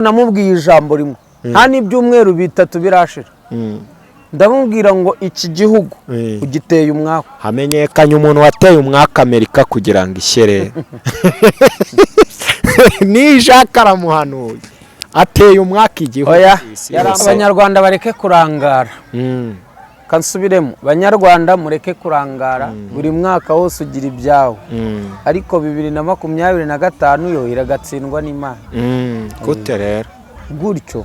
Namubwiye ijambo rimwe, nta n'ibyumweru 3 birashira. Ndamubwira ngo iki gihugu ugiteye umwaku. Hamenyekanye umuntu wateye umwaku Amerika kugira ngo ishyere. Ni Jacques aramuhanuye, ateye umwaku igihugu. Oya. Isi yose. Abanyarwanda bareke kurangara. Kansubiremo, Banyarwanda, mureke kurangara. Buri mwaka wose ugira ibyawo, ariko 2025 yo iragatsindwa n'Imana. Gute rero? Gutyo.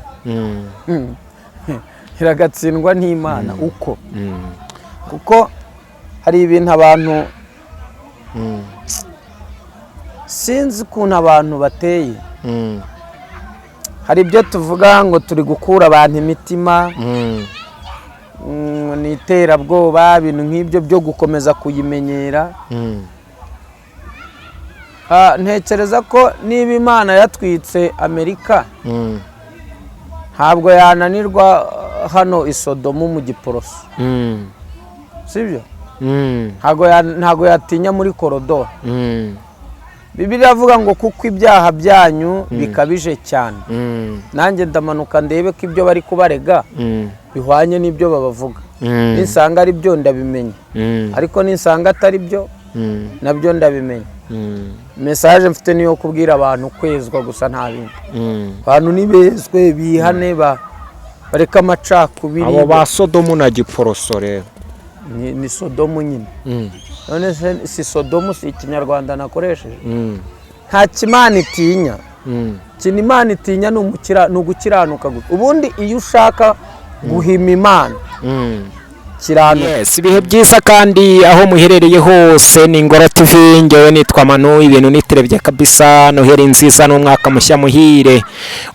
Iragatsindwa n'Imana uko, kuko hari ibintu abantu, sinzi ukuntu abantu bateye. Hari ibyo tuvuga ngo turi gukura abantu imitima, ni iterabwoba, ibintu nk'ibyo byo gukomeza kuyimenyera. Ntekereza ko niba Imana yatwitse Amerika, ntabwo yananirwa hano i Sodomu mu Giporoso, sibyo? Ntabwo yatinya muri korodoro. Bibiliya iravuga ngo kuko ibyaha byanyu bikabije cyane. Nanjye ndamanuka ndebe ko ibyo bari kubarega bihwanye n'ibyo babavuga. Ninsanga ari byo ndabimenya, ariko ninsanga atari byo nabyo ndabimenya. Message mfite niyo kubwira abantu kwezwa gusa, nta bindi. Abantu nibezwe, bihane, bareke amacakubiri. Abo ba Sodomu na Giporoso rero? Ni Sodomu nyine. None se si Sodomu? Si Ikinyarwanda nakoresheje? Nta kimana itinya. Ikintu Imana itinya ni ugukiranuka gusa. Ubundi iyo ushaka guhima Imana, kiranuka. Yes, ibihe byiza kandi aho muherereye hose. Ni Ingoro TV, ngewe nitwa Manu. Ibintu niterebye kabisa. Noheri nziza n'umwaka mushya muhire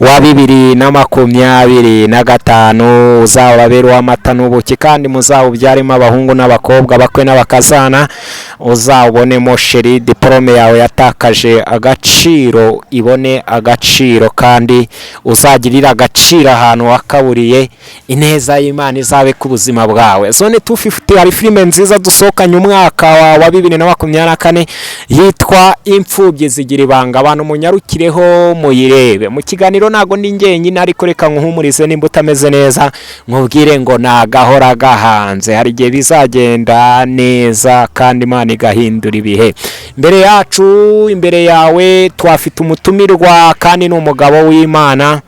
wa 2025. Uzababera uw'amata n'ubuki, kandi muzawubyaremo abahungu n'abakobwa, abakwe n'abakazana, uzawubonemo chérie. Diporome yawe yatakaje agaciro ibone agaciro, kandi uzagirire agaciro ahantu wakaburiye. Ineza y'Imana izabe ku buzima bwawe. Zone 250, hari filime nziza dusohokanye umwaka wa 2024 yitwa Imfubyi Zigira Ibanga. Abantu munyarukireho muyirebe. Mu kiganiro ntago ndi njyenyine, ariko reka nkuhumurize nimba utameze neza, nkubwire ngo nagahora gahanze, hari igihe bizagenda neza kandi Imana igahindura ibihe. Imbere yacu, imbere yawe, twafite umutumirwa kandi ni umugabo w'Imana,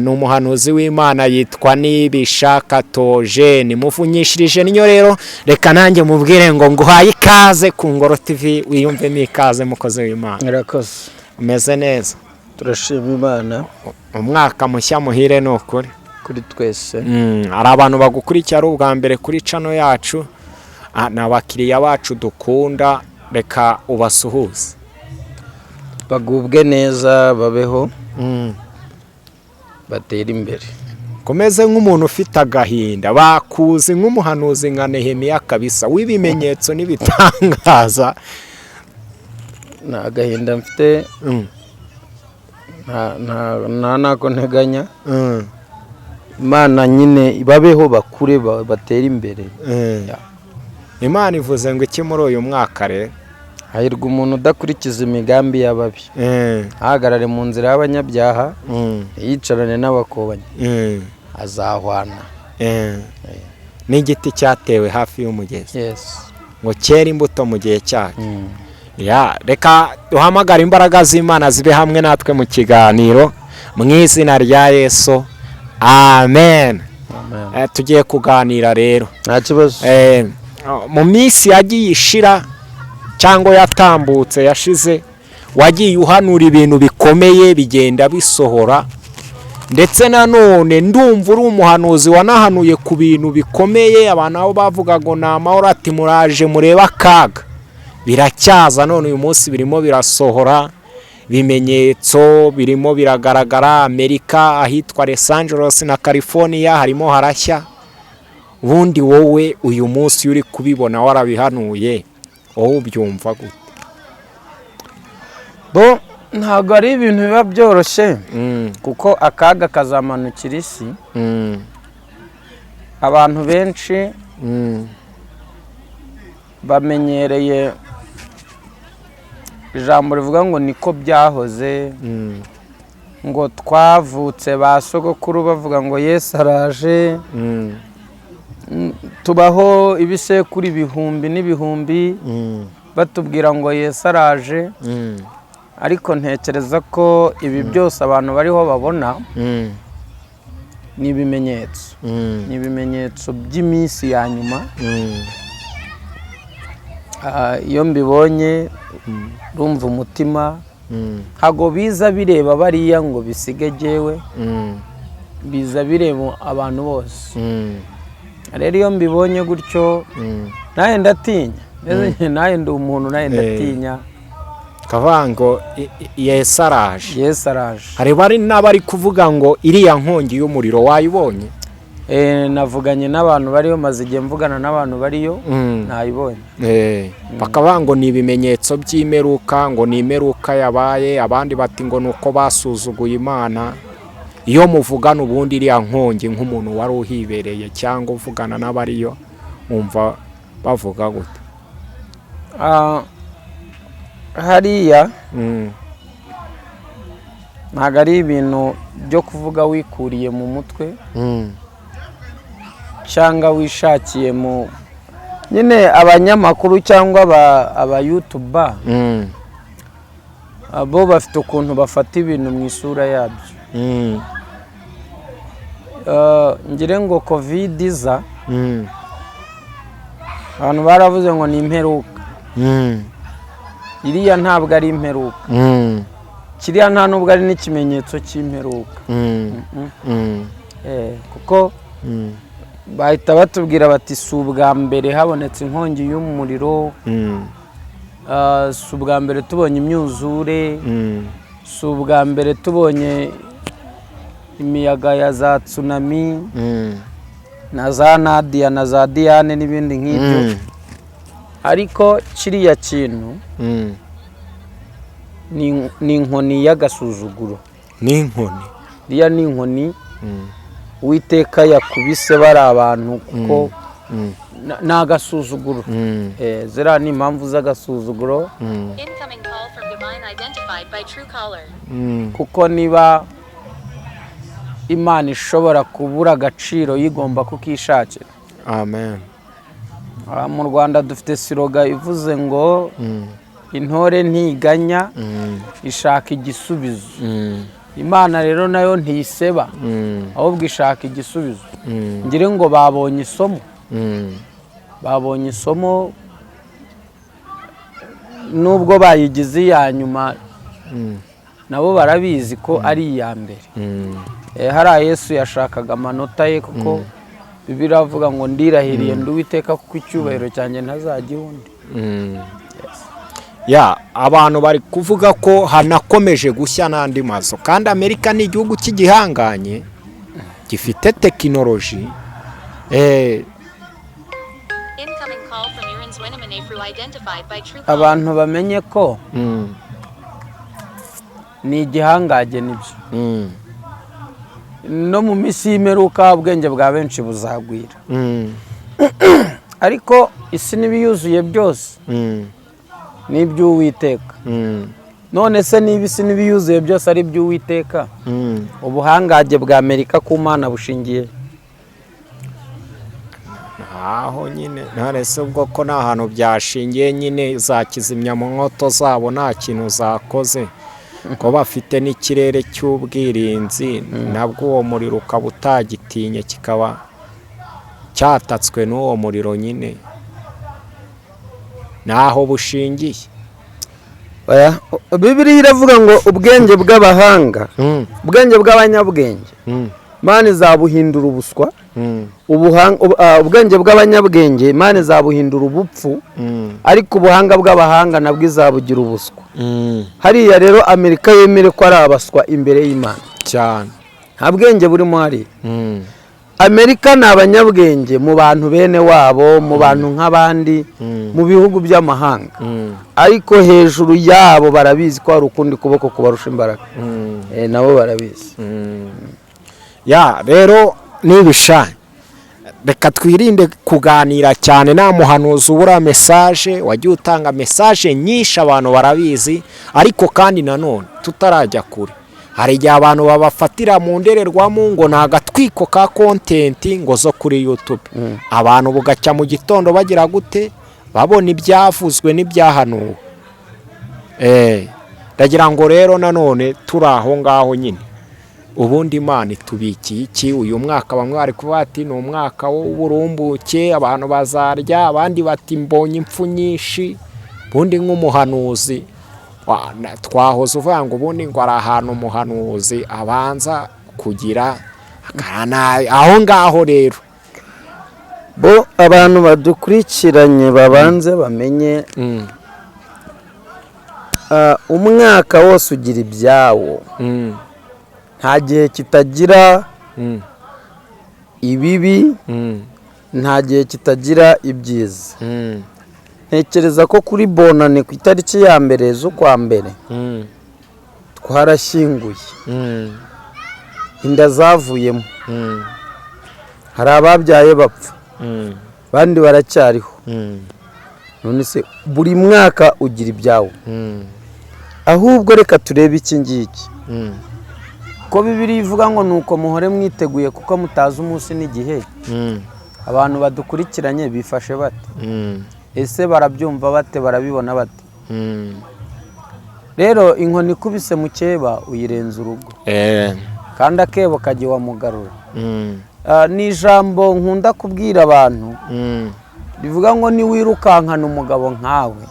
ni umuhanuzi w'Imana, yitwa Nibishaka Tojeni. Muvunyishirije niyo rero, reka nanjye mubwire ngo nguhaye ikaze ku Ngoro TV, wiyumvemo ikaze, mukozi w'Imana. Murakoze. Umeze neza? Turashima Imana. Umwaka mushya muhire, ni ukuri. Kuri twese. Hari abantu bagukurikira ari ubwa mbere kuri channel yacu, ni abakiriya bacu dukunda, reka ubasuhuze. Bagubwe neza, babeho, batere imbere. Komeze nk'umuntu ufite agahinda. Bakuzi nk'umuhanuzi nka Nehemiya kabisa, w'ibimenyetso n'ibitangaza. Nta agahinda mfite. Nta nako nteganya. Imana nyine, babeho, bakure, batere imbere. Imana ivuze ngo iki muri uyu mwaka rero? Hahirwa umuntu udakurikiza imigambi y'ababi, ntahagarare mu nzira y'abanyabyaha, yicarane n'abakobanyi, azahwana n'igiti cyatewe hafi y'umugezi, ngo cyere imbuto mu gihe cyacyo. Ya, reka duhamagare imbaraga z'Imana zibe hamwe natwe mu kiganiro, mu izina rya Yesu, amen. Amen. Tugiye kuganira rero. Nta kibazo. Mu minsi yagiye ishira cyangwa yatambutse yashize, wagiye uhanura ibintu bikomeye bigenda bisohora. Ndetse nanone ndumva uri umuhanuzi wanahanuye ku bintu bikomeye. Abantu aho bavuga ngo ni amahoro, ati muraje murebe akaga. Biracyaza none uyu munsi birimo birasohora, ibimenyetso birimo biragaragara. Amerika, ahitwa Los Angeles na California, harimo harashya. Ubundi wowe uyu munsi iyo uri kubibona warabihanuye, wowe ubyumva gute? Bo, ntabwo ari ibintu biba byoroshye, kuko akaga kazamanukira isi. Abantu benshi bamenyereye ijambo rivuga ngo niko byahoze. Ngo twavutse ba sogokuru bavuga ngo Yesu araje. Tubaho ibisekuru ibihumbi n'ibihumbi batubwira ngo Yesu araje. Ariko ntekereza ko ibi byose abantu bariho babona ni ibimenyetso, ni ibimenyetso by'iminsi ya nyuma. Iyo mbibonye rumva umutima ntabwo biza bireba bariya ngo bisige jyewe, biza bireba abantu bose. Rero iyo mbibonye gutyo, nawe ndatinya. Nawe ndi umuntu, nawe ndatinya. Kavuga ngo Yesu araje. Yesu araje. Hari bari n'abari kuvuga ngo iriya nkongi y'umuriro wayibonye? Navuganye n'abantu bariyo, maze igihe mvugana n'abantu bariyo, nayibonye. Bakavuga ngo ni ibimenyetso by'imperuka, ngo ni imperuka yabaye. Abandi bati ngo ni uko basuzuguye Imana. Iyo muvugana ubundi iriya nkongi, nk'umuntu wari uhibereye cyangwa uvugana n'abariyo, wumva bavuga gute? Hariya ntabwo ari ibintu byo kuvuga wikuriye mu mutwe cyangwa wishakiye mu nyine. Abanyamakuru cyangwa aba YouTuber bo bafite ukuntu bafata ibintu mu isura yabyo. Ngire ngo COVID iza, abantu baravuze ngo ni imperuka. Iriya ntabwo ari imperuka. Kiriya nta nubwo ari n'ikimenyetso cy'imperuka. Kuko bahita batubwira bati si ubwa mbere habonetse inkongi y'umuriro, si ubwa mbere tubonye imyuzure, si ubwa mbere tubonye imiyaga ya za tsunami na za Nadia na za Diane n'ibindi nk'ibyo. Ariko kiriya kintu ni inkoni y'agasuzuguro. Ni inkoni. Iriya ni inkoni Uwiteka yakubise bari abantu, kuko ni agasuzuguro. Ziriya ni impamvu z'agasuzuguro. Incoming call from Divine identified by Truecaller. Kuko niba Imana ishobora kubura agaciro, yigomba kukishakira. Amen. Mu Rwanda dufite slogan ivuze ngo intore ntiganya, ishaka igisubizo. Imana rero nayo ntiseba, ahubwo ishaka igisubizo. Ngire ngo babonye isomo, babonye isomo nubwo bayigize iya nyuma. Nabo barabizi ko ari iya mbere. Hariya Yesu yashakaga amanota ye, kuko Bibiliya iravuga ngo ndirahiriye ndi Uwiteka kuko icyubahiro cyanjye ntazajya undi. Ya, abantu bari kuvuga ko hanakomeje gushya n'andi mazu, kandi Amerika ni igihugu cy'igihanganye gifite tekinoloji. Incoming call from Urans Winnemanefru identified by Truecaller. Abantu bamenye ko ni igihangage, nibyo. No mu minsi y'imperuka ubwenge bwa benshi buzagwira, ariko isi n'ibiyuzuye byose ni iby'Uwiteka. None se niba isi n'ibiyuzuye byose ari iby'Uwiteka, ubuhangage bwa Amerika ku Mana bushingiye? Aho nyine none se ubwo ko nta hantu byashingiye nyine, za kizimyamwoto zabo nta kintu zakoze, ko bafite n'ikirere cy'ubwirinzi, nabwo uwo muriro ukaba utagitinye, kikaba cyatatswe n'uwo muriro nyine, naho bushingiye? Oya, Bibiliya iravuga ngo ubwenge bw'abahanga, ubwenge bw'abanyabwenge, Imana izabuhindura ubuswa. Ubwenge bw'abanyabwenge Imana izabuhindura ubupfu, ariko ubuhanga bw'abahanga nabwo izabugira ubuswa. Hariya rero Amerika yemere ko ari abaswa imbere y'Imana. Cyane. Nta bwenge burimo hariya. Amerika ni abanyabwenge mu bantu bene wabo, mu bantu nk'abandi, mu bihugu by'amahanga, ariko hejuru yabo barabizi ko hari ukundi kuboko kubarusha imbaraga. Nabo barabizi. Ya, rero nibisha reka twirinde kuganira cyane. Nta muhanuzi ubura message, wagiye utanga message nyinshi, abantu barabizi. Ariko kandi nanone tutarajya kure, Hari igihe abantu babafatira mu ndorerwamo ngo ni agatwiko ka content ngo zo kuri YouTube. Abantu bugacya mu gitondo bagira gute? Babona ibyavuzwe n'ibyahanuwe. Ndagira ngo rero nanone turi aho ngaho nyine, ubundi Imana itubikiye iki uyu mwaka? Bamwe bari kuvuga ati ni umwaka w'uburumbuke, abantu bazarya, abandi bati mbonye impfu nyinshi. Ubundi nk'umuhanuzi twahoze uvuga ngo ubundi ngo ari ahantu umuhanuzi abanza kugira aho ngaho rero. Bo abantu badukurikiranye babanze bamenye, umwaka wose ugira ibyawo. Nta gihe kitagira ibibi, nta gihe kitagira ibyiza. Ntekereza ko kuri Bonane, ku itariki ya 1 z'ukwa mbere, twarashyinguye, inda zavuyemo, hari ababyaye bapfa, abandi baracyariho. None se buri mwaka ugira ibyawo. Ahubwo reka turebe iki ngiki, ko Bibiliya ivuga ngo nuko muhore mwiteguye kuko mutazi umunsi n'igihe. Abantu badukurikiranye bifashe bate? Ese barabyumva bate? Barabibona bate? Rero inkoni ikubise mukeba uyirenza urugo, kandi akebo kajya iwa mugarura. Ni ijambo nkunda kubwira abantu rivuga ngo niwirukankana umugabo nkawe,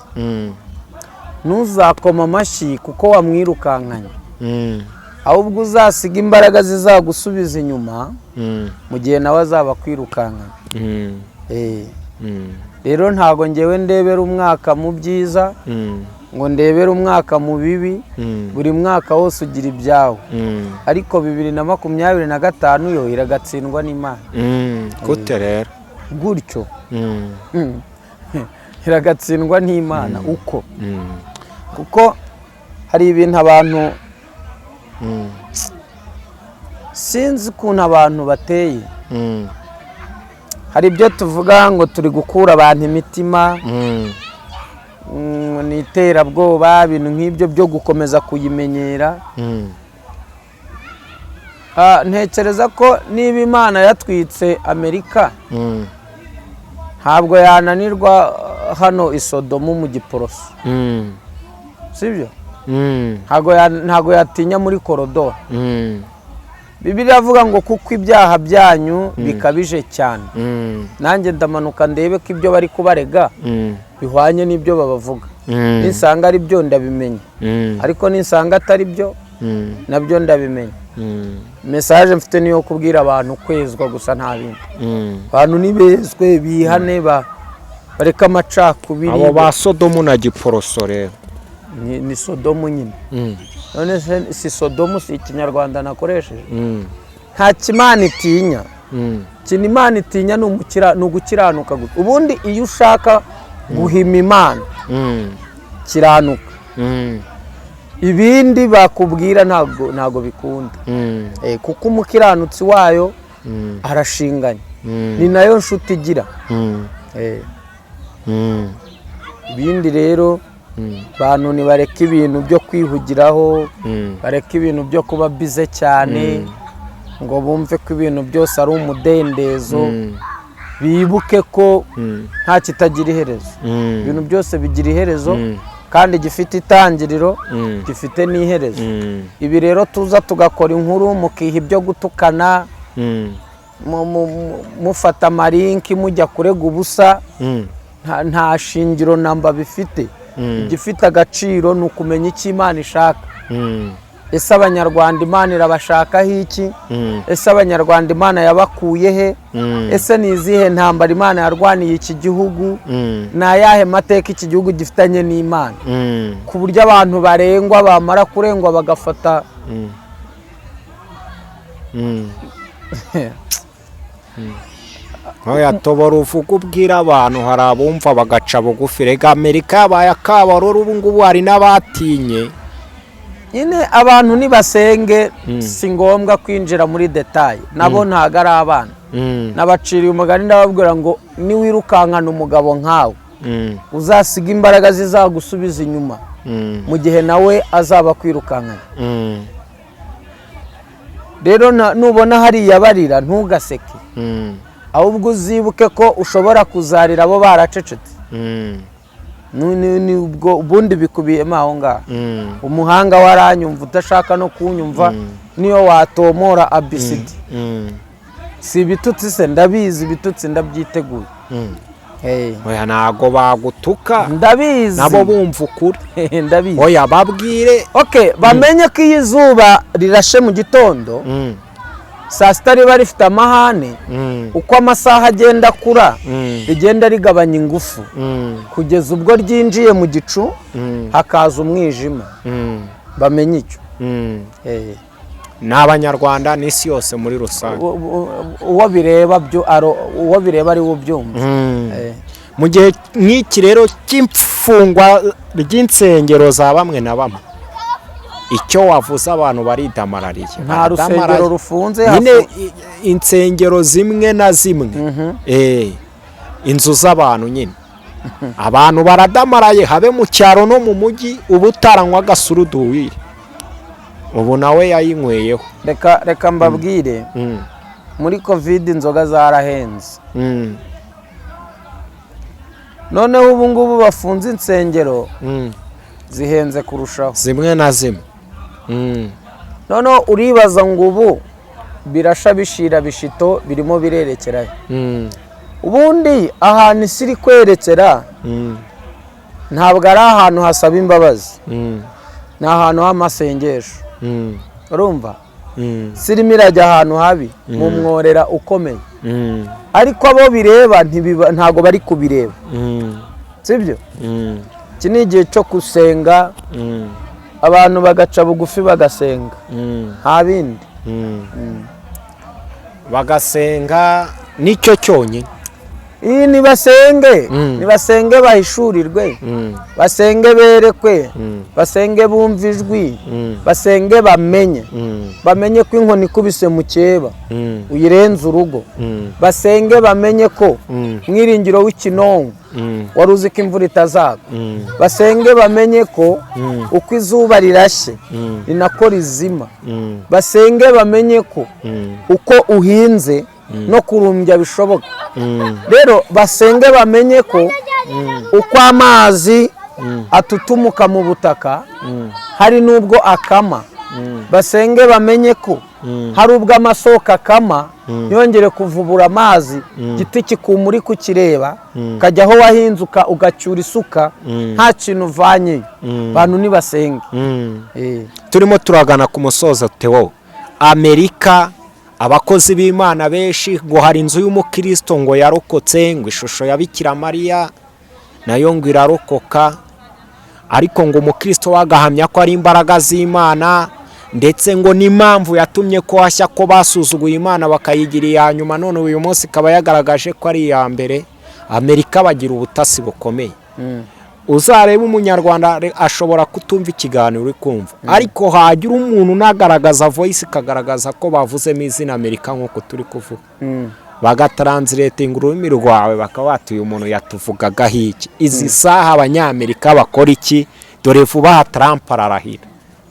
ntuzakoma amashyi kuko wamwirukankanye, ahubwo uzasiga imbaraga zizagusubiza inyuma mu gihe nawe azaba akwirukankanye. Rero ntabwo ngewe ndebera umwaka mu byiza ngo ndebere umwaka mu bibi. Buri mwaka wose ugira ibyawo, ariko 2025 yo iragatsindwa n'Imana. Gute rero? Gutyo. Iragatsindwa n'Imana uko, kuko hari ibintu abantu, sinzi ukuntu abantu bateye. Hari ibyo tuvuga ngo turi gukura abantu imitima, ni iterabwoba, ibintu nk'ibyo byo gukomeza kuyimenyera. Ntekereza ko niba Imana yatwitse Amerika, ntabwo yananirwa hano i Sodomu mu Giporoso, sibyo? Ntabwo yatinya muri korodoro. Bibiliya iravuga ngo kuko ibyaha byanyu bikabije cyane. Nanjye ndamanuka ndebe ko ibyo bari kubarega bihwanye n'ibyo babavuga. Nisanga ari byo ndabimenya, ariko nisanga atari byo nabyo ndabimenya. Message mfite niyo kubwira abantu kwezwa gusa, nta bindi. Abantu nibezwe, bihane, bareke amacakubiri. Abo ba Sodomu na Giporoso rero? Ni Sodomu nyine. None se si Sodomu? Si Ikinyarwanda nakoresheje? Nta kimana itinya. Ikintu Imana itinya ni ugukiranuka gusa. Ubundi iyo ushaka guhima Imana, kiranuka. Ibindi bakubwira ntabwo bikunda. Kuko umukiranutsi wayo arashinganye, ni nayo nshuti igira. Ibindi rero, bantu nibareke ibintu byo kwihugiraho, bareke ibintu byo kuba busy cyane ngo bumve ko ibintu byose ari umudendezo. Bibuke ko nta kitagira iherezo. Ibintu byose bigira iherezo, kandi gifite itangiriro gifite n'iherezo. Ibi rero tuza tugakora inkuru, mukiha ibyo gutukana, mufata ama link mujya kurega ubusa, nta shingiro namba bifite. Igifite agaciro ni ukumenya icyo Imana ishaka. Ese Abanyarwanda Imana irabashakaho iki? Ese Abanyarwanda Imana yabakuye he? Ese ni izihe ntambara Imana yarwaniye iki gihugu? Ni ayahe mateka iki gihugu gifitanye n'Imana, ku buryo abantu barengwa, bamara kurengwa bagafata? Oya, tobora uvuga ubwira abantu. Hari abumva bagaca bugufi. Rega Amerika yabaye akabarore ubu ngubu, hari n'abatinye. Nyine abantu nibasenge, si ngombwa kwinjira muri détails. Nabo ntabwo ari abana. Nabaciriye umugani, ndababwira ngo niwirukankana umugabo nkawe, uzasiga imbaraga zizagusubiza inyuma mu gihe nawe azaba akwirukankanye. Rero nubona hariya barira, ntugaseke, ahubwo uzibuke ko ushobora kuzarira abo baracecetse. Ni ubwo ubundi bikubiyemo aho ngaho. Umuhanga waranyumva, udashaka no kunyumva, niyo watomora abcd. Si ibitutsi se? Ndabizi, ibitutsi ndabyiteguye. Hey. Oya, ntago bagutuka. Ndabizi. Nabo bumva ukuri. Ndabizi. Oya, babwire. Okay, bamenye ko iyo izuba rirashe mu gitondo, saa sita riba rifite amahane. Uko amasaha agenda akura, rigenda rigabanya ingufu, kugeza ubwo ryinjiye mu gicu, hakaza umwijima. Bamenye icyo. Ni Abanyarwanda n'isi yose muri rusange. Uwo bireba byo uwo bireba ari we ubyumva. Mu gihe nk'iki rero cy'imfungwa ry'insengero za bamwe na bamwe, icyo wavuze, abantu baridamarariye. Nta rusengero Baradamaraye. rufunze. Nyine insengero zimwe na zimwe, inzu z'abantu nyine, abantu baradamaraye, habe mu cyaro no mu mujyi. Ubu utaranywa agasuruduwiri, ubu nawe yayinyweyeho. Reka mbabwire, muri COVID inzoga zarahenze. Noneho ubu ngubu bafunze insengero, zihenze kurushaho. Zimwe na zimwe. Noneho uribaza ngo ubu birasha bishira bishito birimo birerekerayo. Ubundi ahantu isi iri kwerekera ntabwo ari ahantu hasaba imbabazi, ni ahantu h'amasengesho. Urumva, isi irimo irajya ahantu habi, mu mworera ukomeye, ariko abo bireba ntabwo bari kubireba. Sibyo? Iki ni igihe cyo gusenga, abantu bagaca bugufi bagasenga, nta bindi. Bagasenga, nicyo cyonyine. Iyi nibasenge, nibasenge bahishurirwe, basenge berekwe, basenge bumve ijwi, basenge bamenye, bamenye ko inkoni ikubise mu cyeba uyirenze urugo. Basenge bamenye ko mwiringiro w'ikinonko wari uzi ko imvura itazagwa. Basenge bamenye ko uko izuba rirashe ni nako rizima. Basenge bamenye ko uko uhinze no kurumbya bishoboka. Rero basenge bamenye ko uko amazi atutumuka mu butaka, hari n'ubwo akama. Basenge bamenye ko hari ubwo amasoko akama, ntiyongere kuvubura amazi, igiti kikuma uri kukireba, ukajya aho wahinze ugacyura isuka nta kintu uvanyeyo. Abantu nibasenge. Turimo turagana ku musozo. Theo, Amerika, abakozi b'Imana benshi ngo hari inzu y'umukristo ngo yarokotse, ngo ishusho ya Bikira Mariya nayo ngo irarokoka, ariko ngo umukristo we agahamya ko ari imbaraga z'Imana, ndetse ngo n'impamvu yatumye ko hashya ko basuzuguye Imana bakayigira iya nyuma, none uyu munsi ikaba yagaragaje ko ari iya mbere. Amerika bagira ubutasi bukomeye. Uzarebe Umunyarwanda ashobora kutumva ikiganiro uri kumva, ariko hagira umuntu unagaragaza voice ikagaragaza ko bavuzemo izina Amerika nk'uko turi kuvuga, bagatranslatinga ururimi rwawe, bakaba batuye umuntu yatuvugagaho iki. Izi saha Abanyamerika bakora iki? Dore vuba aha Trump ararahira,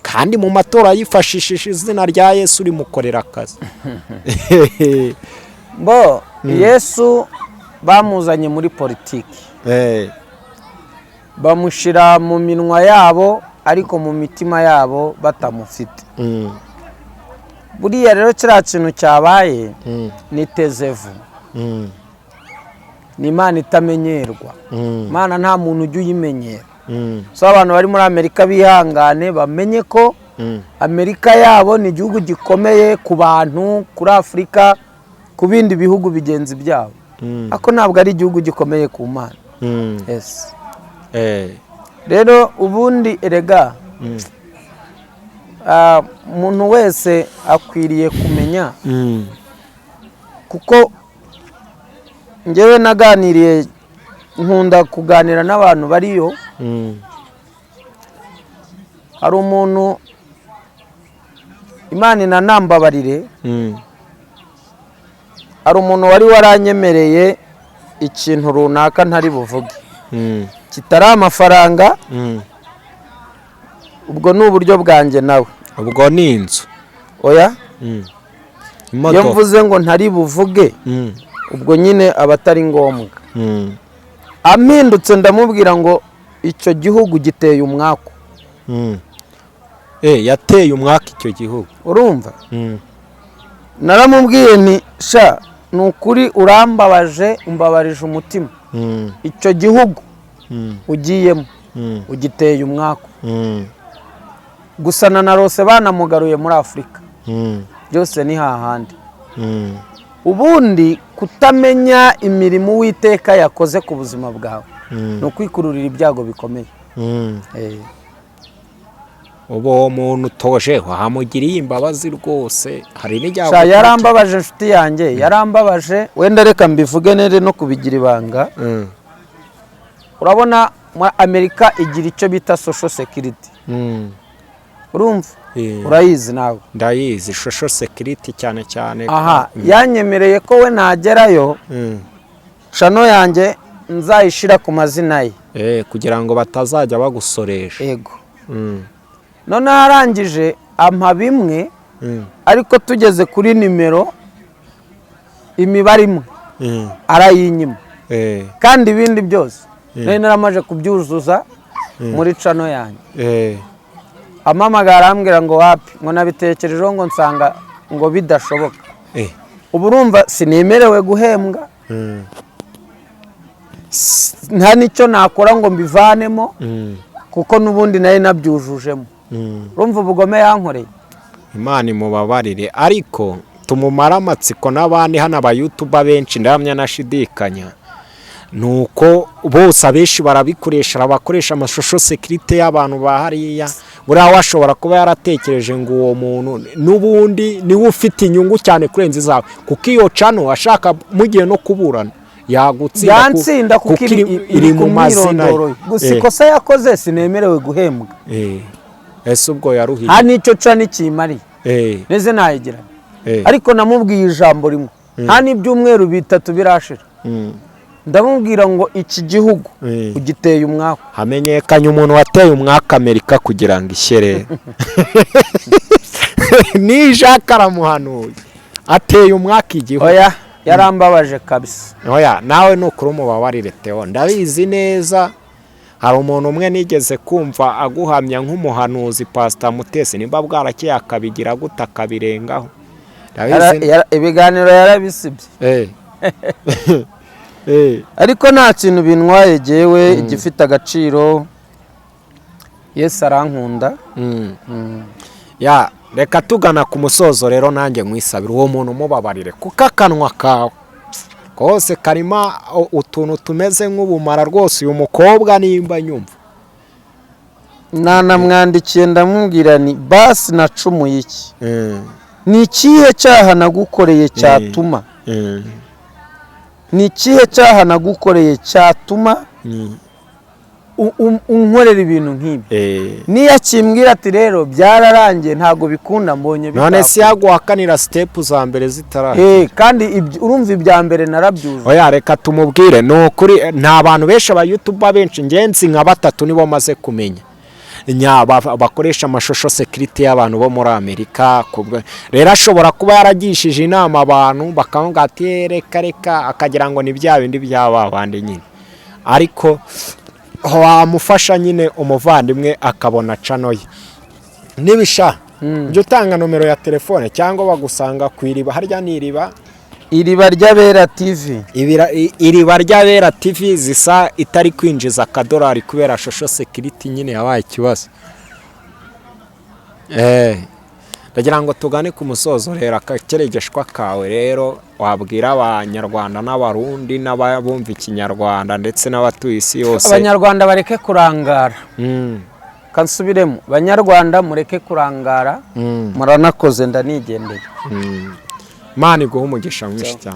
kandi mu matora yifashishije izina rya Yesu rimukorera akazi. Bo Yesu bamuzanye muri politiki, bamushyira mu minwa yabo, ariko mu mitima yabo batamufite. Buriya rero kiriya kintu cyabaye ni tezevu, ni Imana itamenyerwa. Imana nta muntu ujya uyimenyera. So abantu bari muri Amerika bihangane, bamenye ko Amerika yabo ni igihugu gikomeye ku bantu, kuri Afurika, ku bindi bihugu bigenzi byabo, ariko ntabwo ari igihugu gikomeye ku Mana. Yes. Rero ubundi erega umuntu wese akwiriye kumenya, kuko njyewe naganiriye, nkunda kuganira n'abantu bariyo. Hari umuntu, Imana inanambabarire, hari umuntu wari waranyemereye ikintu runaka ntari buvuge, kitari amafaranga. Ubwo ni uburyo bwanjye nawe. Ubwo ni inzu? Oya. Iyo Imodoka. mvuze ngo ntari buvuge, ubwo nyine aba atari ngombwa. Ampindutse ndamubwira ngo icyo gihugu giteye umwaku. Yateye umwaka icyo gihugu. Urumva, naramubwiye nti: "Sha, ni ukuri urambabaje, umbabarije umutima. Icyo gihugu ugiyemo ugiteye umwaku." Gusa na narose banamugaruye muri Afurika. Byose ni hahandi. Ubundi kutamenya imirimo Uwiteka yakoze ku buzima bwawe ni ukwikururira ibyago bikomeye. Ubu uwo muntu utoje wahamugiriye imbabazi rwose, hari n'ijyago. Sha, yarambabaje, inshuti yanjye, yarambabaje. Wenda reka mbivuge nere no kubigira ibanga. Urabona muri Amerika igira icyo bita social security. Urumva? Urayizi nawe? Ndayizi, social security cyane cyane. Aha, yanyemereye ko we nagerayo channel yanjye nzayishyira ku mazina ye. Kugira ngo batazajya bagusoresha. Yego. Noneho arangije ampa bimwe, ariko tugeze kuri nimero, imibare imwe arayinyima. Kandi ibindi byose nari naramaze kubyuzuza muri channel yanjye. Ampamagara arambwira ngo wapi, ngo nabitekerejeho, ngo nsanga ngo bidashoboka. Ubu urumva sinemerewe guhembwa, nta n'icyo nakora ngo mbivanemo, kuko n'ubundi nari nabyujujemo. Urumva ubugome yankoreye? Imana imubabarire, ariko tumumare amatsiko n'abandi hano aba YouTuber benshi, ndahamya nashidikanya ni uko bose abenshi barabikoresha, abakoresha ama social security y'abantu ba hariya. Buriya washobora kuba yaratekereje ngo uwo muntu n'ubundi niwe ufite inyungu cyane kurenza izawe, kuko iyo channel ashaka mugiye no kuburana yagutsinda. Yantsinda kuko iri mu ku mazina ye. myirondoro ye. Gusa ikosa yakoze, sinemerewe guhembwa. Ese ubwo yaruhiye? Nta n'icyo ca n'ikimariye. Neze nayigira. Ariko namubwiye ijambo rimwe, nta n'ibyumweru 3 birashira. Ndamubwira ngo iki gihugu ugiteye umwaku. Hamenyekanye umuntu wateye umwaka Amerika kugira ngo ishyere ni Jacques, aramuhanuye, ateye umwaka igihugu. Oya, yarambabaje kabisa. Oya, nawe nukuri umubabarire Theo, ndabizi neza. Hari umuntu umwe nigeze kumva aguhamya nk'umuhanuzi, Pasita Mutesi, nimba bwarakeye akabigira gute akabirengaho. Ndabizi. Ibiganiro yarabisibye. Ariko nta kintu bintwaye jyewe, igifite agaciro Yesu arankunda. Ya, reka tugana ku musozo rero, nanjye nkwisabira uwo muntu umubabarire, kuko akanwa kawe kose karimo utuntu tumeze nk'ubumara rwose. Uyu mukobwa nimba nyumva. Nanamwandikiye ndamubwira ni basi nacumuye iki? Ni ikihe cyaha nagukoreye cyatuma, ni ikihe cyaha nagukoreye cyatuma unkorera ibintu nk'ibi? Niyo akimbwira ati rero byararangiye, ntabwo bikunda, mbonye None si bitakunda. yaguhakanira step za mbere zitaraza? Kandi urumva ibya mbere narabyujuje. Oya, reka tumubwire. Ni ukuri nta bantu benshi, aba YouTuber benshi ngenzi nka batatu nibo maze kumenya bakoresha ama social security y'abantu bo muri Amerika. Rero ashobora kuba yaragishije inama abantu bakavuga ati: "Eh, reka reka," akagira ngo ni bya bindi bya ba bandi nyine, ariko wamufasha nyine umuvandimwe akabona channel ye nibisha. Jya utanga nomero ya telefone cyangwa bagusanga ku Iriba, harya ni Iriba? Iriba ry'Abera TV. Iriba ry'Abera TV zisa itari kwinjiza akadolari kubera social security nyine yabaye ikibazo. Ndagira ngo tugane ku musozo rero. Akakeregeshwa kawe rero wabwira Abanyarwanda n'Abarundi n'ababumva Ikinyarwanda ndetse n'abatuye isi yose. Abanyarwanda bareke kurangara. Kansubiremo: Banyarwanda, mureke kurangara. Muranakoze, ndanigendeye. Imana iguhe umugisha mwinshi cyane.